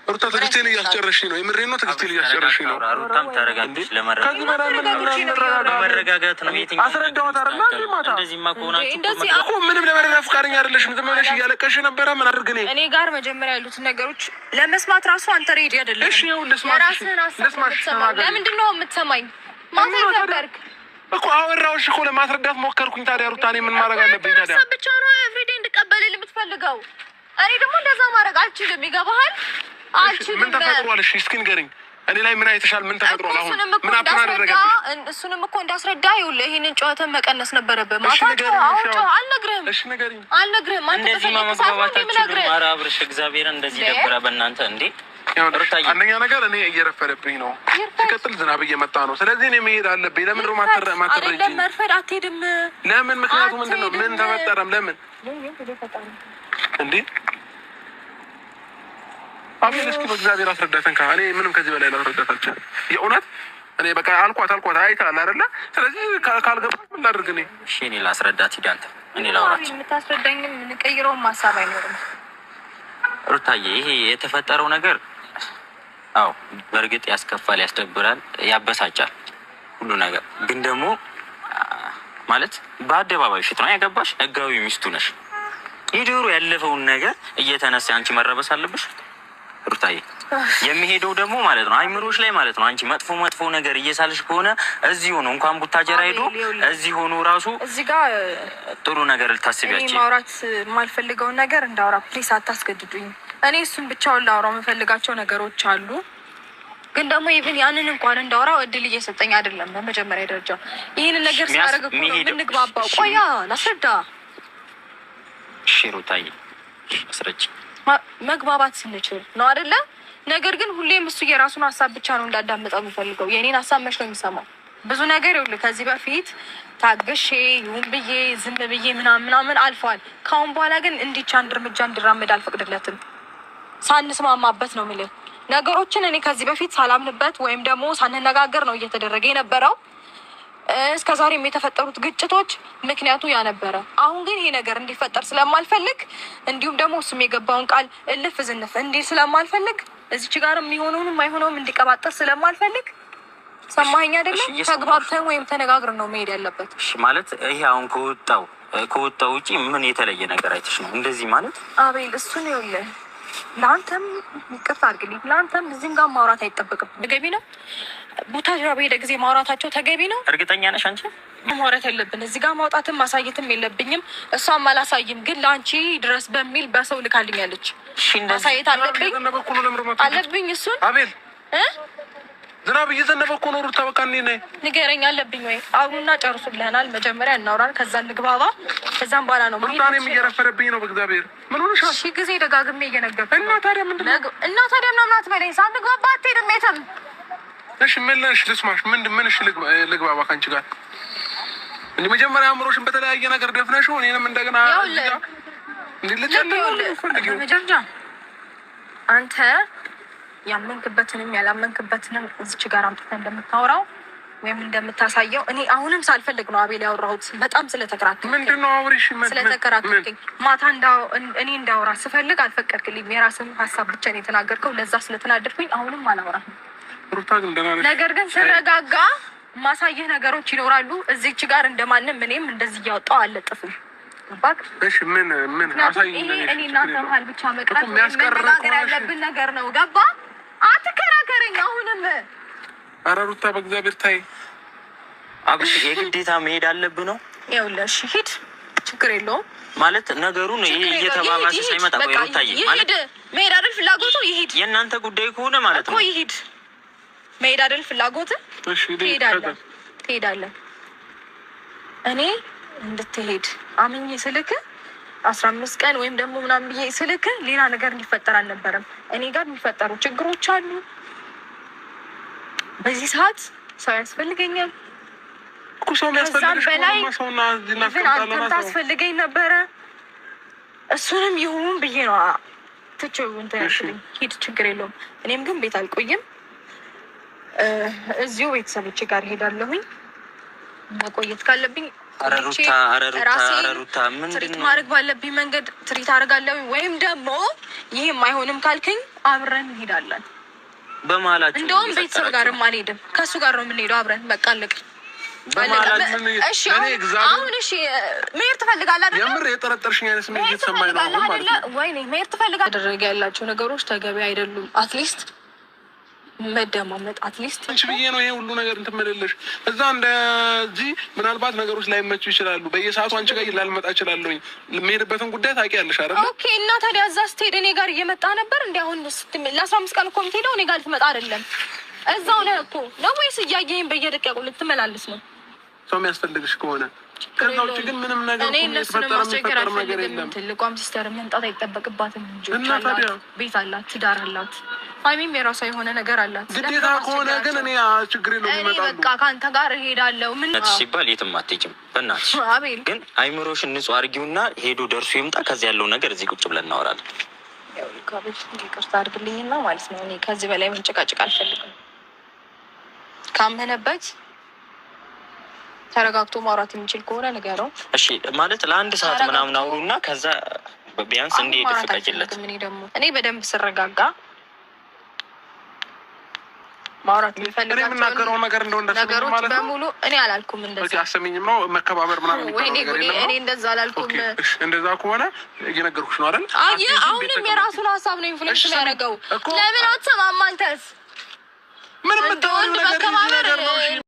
ሩታ ትዕግስቴን እያስጨረስሽኝ ነው። የምሬን ነው። ትዕግስቴን እያስጨረስሽኝ ነው። ሩታም ተረጋግተሽ ለመረጋጋት ነው። አስረዳኋት አይደል? ማታ እንደዚህማ ከሆናችሁ እኮ ምንም ለመረዳት ፈቃደኛ አይደለሽም። ዝም ብለሽ እያለቀሽ ነበረ። ምን አድርግ እኔ እኔ ጋር መጀመሪያ ያሉትን ነገሮች ለመስማት ራሱ አንተ ready አይደለም። እሺ ይኸው ልስማሽ፣ ልስማሽ። ለምንድን ነው የምትሰማኝ? ማታ የት ነበርክ እኮ አወራሁሽ እኮ ለማስረዳት ሞከርኩኝ። ታዲያ ሩታ እኔ ምን ማድረግ አለብኝ ታዲያ? ብቻ ነው everyday እንድቀበልል የምትፈልገው። እኔ ደግሞ እንደዛ ማድረግ አልችልም። ይገባሃል? አልችልም። ምን ተፈጥሯል? እሺ እስኪ ንገሪኝ። እኔ ላይ ምን አይተሻል? ምን ተፈጥሯል? አሁን ምን happen አደረገብሽ? እሱንም እኮ እንዳስረዳ ይኸውልህ፣ ይሄንን ጨዋታን መቀነስ ነበረብህ። ማታ አሁን አልነግርህም። እሺ ንገሪኝ። አልነግርህም። አንተ እንደዚህ መግባባታችሁ ኧረ አብርሽ፣ እግዚአብሔርን እንደዚህ ደብራ በእናንተ እንዴ። አንደኛ ነገር እኔ እየረፈደብኝ ነው። ሲቀጥል ዝናብ እየመጣ ነው። ስለዚህ እኔ መሄድ አለብኝ። ለምን ነው ማትረጂኝ? መርፈድ አትሄድም። ለምን? ምክንያቱ ምንድን ነው? ምን ተፈጠረም? ለምን እንዴ? አቤል እስኪ በእግዚአብሔር አስረዳትን። እኔ ምንም ከዚህ በላይ ላስረዳት አልችልም። የእውነት እኔ በቃ አልኳት አልኳት፣ አይተሃል አይደለ? ስለዚህ ካልገባች ምን ላድርግ እኔ? እሺ እኔ ላስረዳት። ሂድ አንተ፣ እኔ ላውራት። የምታስረዳኝም የምንቀይረውም ሀሳብ አይኖርም። ሩታዬ፣ ይሄ የተፈጠረው ነገር አዎ በእርግጥ ያስከፋል፣ ያስደብራል፣ ያበሳጫል ሁሉ ነገር። ግን ደግሞ ማለት በአደባባይ ፊት ነው ያገባሽ፣ ህጋዊ ሚስቱ ነሽ። የድሮ ያለፈውን ነገር እየተነሳ አንቺ መረበስ አለብሽ ሩታዬ። የሚሄደው ደግሞ ማለት ነው አይምሮሽ ላይ ማለት ነው። አንቺ መጥፎ መጥፎ ነገር እየሳልሽ ከሆነ እዚህ ሆኖ እንኳን ቡታጀራ ሄዶ እዚህ ሆኖ ራሱ እዚህ ጋር ጥሩ ነገር ልታስቢያቸው። ማውራት የማልፈልገውን ነገር እንዳውራ please አታስገድዱኝ። እኔ እሱን ብቻውን ላውራው የምፈልጋቸው ነገሮች አሉ። ግን ደግሞ even ያንን እንኳን እንዳውራው እድል እየሰጠኝ አይደለም። በመጀመሪያ ደረጃ ይህንን ነገር ሳደርግ እኮ ነው የምንግባባው። ቆያ ላስረዳ። እሺ ሩታዬ አስረጅ። መግባባት ስንችል ነው አይደለ? ነገር ግን ሁሌም እሱ የራሱን ሀሳብ ብቻ ነው እንዳዳምጠው የሚፈልገው። የኔን ሀሳብ መች ነው የሚሰማው? ብዙ ነገር ይኸውልህ፣ ከዚህ በፊት ታግሼ ይሁን ብዬ ዝም ብዬ ምናምን ምናምን አልፏል። ከአሁን በኋላ ግን እንዲቻ አንድ እርምጃ እንዲራመድ አልፈቅድለትም። ሳንስማማበት ነው የምልህ ነገሮችን እኔ ከዚህ በፊት ሳላምንበት ወይም ደግሞ ሳንነጋገር ነው እየተደረገ የነበረው። እስከ ዛሬም የተፈጠሩት ግጭቶች ምክንያቱ ያ ነበረ። አሁን ግን ይሄ ነገር እንዲፈጠር ስለማልፈልግ እንዲሁም ደግሞ እሱም የገባውን ቃል እልፍ ዝንፍ እንዲል ስለማልፈልግ እዚች ጋር የሚሆነውን የማይሆነውም እንዲቀባጠር ስለማልፈልግ፣ ሰማኸኝ አይደለም? ተግባብተን ወይም ተነጋግረን ነው መሄድ ያለበት። ማለት ይሄ አሁን ከወጣው ውጪ ምን የተለየ ነገር አይተሽ ነው እንደዚህ ማለት? አቤል እሱን ይኸውልህ፣ ለአንተም ይቅርታ አድርግልኝ፣ ለአንተም እዚህም ጋር ማውራት አይጠበቅም። ተገቢ ነው። ቡታጅራ በሄደ ጊዜ ማውራታቸው ተገቢ ነው። እርግጠኛ ነሽ አንቺ? ማውራት ያለብን እዚህ ጋር ማውጣትም ማሳየትም የለብኝም። እሷም አላሳይም፣ ግን ለአንቺ ድረስ በሚል በሰው ልካልኛለች። ማሳየት አለብኝ አለብኝ እሱን አቤል ዝናብ እየዘነበ እኮ ነው። ሩታ በቃ እኔ ነኝ ንገረኝ አለብኝ ወይ? አሁንና ጨርሱ ብለናል። መጀመሪያ እናውራን፣ ከዛ እንግባባ፣ ከዛም በኋላ ነው። ሩታ እኔም እየረፈደብኝ ነው። በእግዚአብሔር ምን ሆነሻል? ሺህ ጊዜ ደጋግሜ እየነገርኩህ እና ታዲያ ምንድን ነው? እና ታዲያ ምናምን አትበለኝ። ሳንግባባ አትሄድም የትም። እሺ ምን ልሽ ልስማሽ? ምን እሺ ልግባባ ከአንቺ ጋር? እንደ መጀመሪያ አእምሮሽን በተለያየ ነገር ደፍነሽው እኔንም እንደገና መጀመሪያ አንተ ያመንክበትንም ያላመንክበትንም እዚች ጋር አምጥተህ እንደምታወራው ወይም እንደምታሳየው እኔ አሁንም ሳልፈልግ ነው አቤል ያወራሁት። በጣም ስለተከራከርከኝ ምንድን ነው አውሪሽ? ስለተከራከርከኝ ማታ እኔ እንዳወራ ስፈልግ አልፈቀድክልኝም። የራስን ሀሳብ ብቻ ነው የተናገርከው። ለዛ ስለተናደድኩኝ አሁንም አላወራም። ነገር ግን ስረጋጋ ማሳየህ ነገሮች ይኖራሉ። እዚች ጋር እንደማንም እኔም እንደዚህ እያወጣሁ አልለጥፍም። እሺ ምን ምን አሳይኝ። እኔ እናንተ መሀል ብቻ መቅረት መነጋገር ያለብን ነገር ነው። ገባ? አትከራከረኝ አሁንም። ኧረ ሩታ በእግዚአብሔር ታይ። አብርሽ የግዴታ መሄድ አለብህ ነው? ይኸውልህ፣ እሺ ሂድ፣ ችግር የለውም ማለት ነገሩን ይሄ እየተባባሰ ሳይመጣ ቆይ ሩታዬ፣ ማለት መሄድ አይደል ፍላጎቱ? ይሂድ። የእናንተ ጉዳይ ከሆነ ማለት ነው እኮ ይሂድ። መሄድ አይደል ፍላጎት? ትሄዳለህ፣ ትሄዳለህ። እኔ እንድትሄድ አምኜ ስልክ 15 ቀን ወይም ደግሞ ምናምን ብዬ ስልክ ሌላ ነገር እንዲፈጠር አልነበረም። እኔ ጋር የሚፈጠሩ ችግሮች አሉ። በዚህ ሰዓት ሰው ያስፈልገኛል። ከዛም በላይ አንተም ታስፈልገኝ ነበረ። እሱንም ይሁን ብዬ ነው ትቼው እንትን ያልኩኝ። ሂድ፣ ችግር የለውም። እኔም ግን ቤት አልቆይም፣ እዚሁ ቤተሰቦቼ ጋር እሄዳለሁኝ። መቆየት ካለብኝ treat ማድረግ ባለብኝ መንገድ treat አደርጋለሁ፣ ወይም ደግሞ ይሄም አይሆንም ካልከኝ አብረን እንሄዳለን። በመሀላችሁ እንደውም ቤተሰብ ጋርም አልሄድም፣ ከእሱ ጋር ነው የምንሄደው አብረን። በቃ አለቀ። እሺ አሁን እሺ፣ መሄድ ትፈልጋለህ አይደለ? የምር የጠረጠርሽኝ አይነት ስሜት እየተሰማኝ ነው አሁን ማለት ነው። ወይኔ መሄድ ትፈልጋለህ። ያደረገ ያላቸው ነገሮች ተገቢ አይደሉም። At least መደማመጥ at least አንቺ ብዬ ነው ይሄ ሁሉ ነገር እንትን የምልልሽ። እዛ እንደዚህ ምናልባት ነገሮች ላይመቹ ይችላሉ። በየሰዓቱ አንቺ ጋር ላልመጣ እችላለሁኝ። የምሄድበትን ጉዳይ ታውቂያለሽ አይደለ? Okay። እና ታዲያ እዛ ስትሄድ እኔ ጋር እየመጣ ነበር እንዲ? አሁን ለ15 ቀን እኮ የምትሄደው እኔ ጋር ልትመጣ አይደለም። እዛው ነህ እኮ ነው ወይስ እያየኸኝ በየደቂቃው ልትመላለስ ነው? ሰው የሚያስፈልግሽ ከሆነ ከዛ ውጭ ግን ምንም ነገር እኔ እነሱን የተፈጠረ ማስቸገር የሚፈጠርም ነገር አልፈልግም። የለም። ትልቋም sister መምጣት አይጠበቅባትም። ልጆች እና አላት፣ ታዲያ? ቤት አላት፣ ትዳር አላት። ሀይሚም የራሷ የሆነ ነገር አላት። ግዴታ ከሆነ ግን እኔ ችግር የለውም እኔ ይመጣሉ። በቃ ከአንተ ጋር እሄዳለሁ። ምን እናትሽ ሲባል የትም አትሄጂም። በእናትሽ አቤል ግን አይምሮሽን ንጹህ አድርጊውና ሄዶ ደርሶ ይምጣ። ከዚያ ያለው ነገር እዚህ ቁጭ ብለን እናወራለን። ያው አቤል ይቅርታ አድርግልኝና ማለት ነው እኔ ከዚህ በላይ መንጨቃጨቅ አልፈልግም። ካመነበት ተረጋግቶ ማውራት የሚችል ከሆነ ንገረው። እሺ ማለት ለአንድ ሰዓት ምናምን አውሩና ከዛ ቢያንስ አሁን እንዲሄድ ማውራት ፍቀጅለት። አልፈልግም። እኔ ደግሞ እኔ በደንብ ስረጋጋ ማውራት እኔ የሚፈልጋቸውን የምናገረውን ነገር እንደው እንዳሰሚኝ ነገሮች ማለት ነው። በሙሉ እኔ አላልኩም እንደዛ። Okay፣ አሰሚኝም ነው መከባበር ምናምን የሚባለው ወይኔ ነገር ጉዴ፣ የለም እኔ ነው። እንደዛ አላልኩም። Okay፣ እሺ፣ እንደዛ ከሆነ እየነገርኩሽ ነው አይደል? አየህ፣ አትሄጂም፣ ቤት አሁንም ተቀመጪ። የራሱን ሀሳብ ነው influence እሺ፣ ስሚ የሚያደርገው። እኮ ለምን አትሰማም አንተስ? ምን እንደ የምታወሪው ወንድ ነገር መከባበር ነገር ነው? እሺ